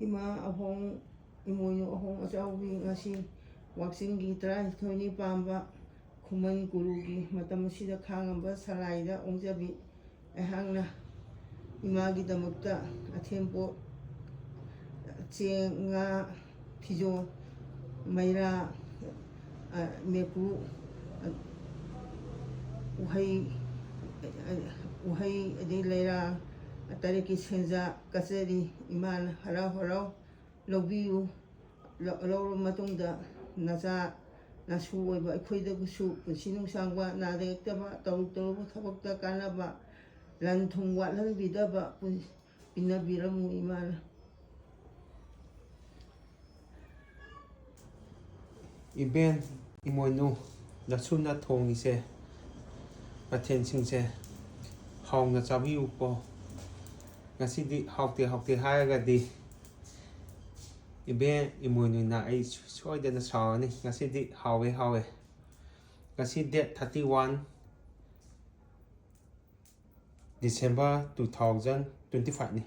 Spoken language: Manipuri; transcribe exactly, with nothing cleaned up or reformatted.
ꯏꯃꯥ ꯑꯍꯣꯡ, ꯏꯃꯣꯏꯅꯨ ꯑꯍꯣꯡ ꯑꯆꯥꯎꯕꯤ, ꯉꯁꯤ ꯋꯥꯛꯆꯤꯡꯒꯤ ꯇꯔꯥꯅꯤꯊꯣꯏꯅꯤ ꯄꯥꯟꯕ ꯈꯨꯃꯟ ꯒꯨꯔꯨꯒꯤ ꯃꯇꯝ ꯑꯁꯤꯗ ꯈꯥꯡꯉꯝꯕ ꯁꯂꯥꯏꯗ ꯑꯣꯡꯖꯕꯤ ꯑꯩꯍꯥꯛꯅ ꯏꯃꯥꯒꯤꯗꯃꯛꯇ ꯑꯊꯦꯟ ꯄꯣꯠ, ꯆꯦꯡ, ꯉꯥ, ꯐꯤꯖꯣꯜ, ꯃꯩꯔꯥ, ꯑ, ꯃꯦꯀꯨ, ꯑ, ꯎꯍꯩ, ꯑ, ꯎꯍꯩ, ꯑꯗꯩ ꯂꯩꯔꯥ ꯇꯔꯦꯠꯀꯤ ꯁꯦꯟꯖꯥ ꯀꯠꯆꯔꯤ꯫ ꯏꯃꯥꯅ ꯍꯔꯥꯎ ꯍꯔꯥꯎ ꯂꯧꯕꯤꯌꯨ꯫ ꯂꯧ-, ꯂꯧꯔꯕ ꯃꯇꯨꯡꯗ ꯅꯆꯥ ꯅꯁꯨ ꯑꯣꯏꯕ ꯑꯩꯈꯣꯏꯗꯕꯨꯁꯨ ꯄꯨꯟꯁꯤ ꯅꯨꯡꯁꯥꯡꯕ, ꯅꯥꯗ ꯌꯦꯛꯇꯕ, ꯇꯧꯔꯨ ꯇꯧꯔꯨꯕ ꯊꯕꯛꯇ ꯀꯥꯟꯅꯕ, ꯂꯟ ꯊꯨꯝ ꯋꯥꯠꯍꯟꯕꯤꯗꯕ ꯄꯨꯟ-, ꯄꯤꯅꯕꯤꯔꯝꯃꯨ ꯏꯃꯥꯅ꯫ ꯏꯕꯦꯟ ꯏꯃꯣꯏꯅꯨ, ꯅꯁꯨꯅ ꯊꯣꯡꯉꯤꯁꯦ, ꯃꯊꯦꯜꯁꯤꯡꯁꯦ ꯍꯥꯎꯅ ꯆꯥꯕꯤꯌꯨꯀꯣ꯫ ꯉꯁꯤꯗꯤ ꯍꯥꯎꯇꯦ ꯍꯥꯎꯇꯦ ꯍꯥꯏꯔꯒꯗꯤ ꯏꯕꯦꯟ ꯏꯃꯣꯏꯅꯨꯅ ꯑꯩ ꯁꯣꯏꯗꯅ ꯁꯥꯎꯔꯅꯤ꯫ ꯉꯁꯤꯗꯤ ꯍꯥꯎꯋꯦ ꯍꯥꯎꯋꯦ꯫ ꯉꯁꯤ date thirty one December two thousand twenty five ꯅꯤ꯫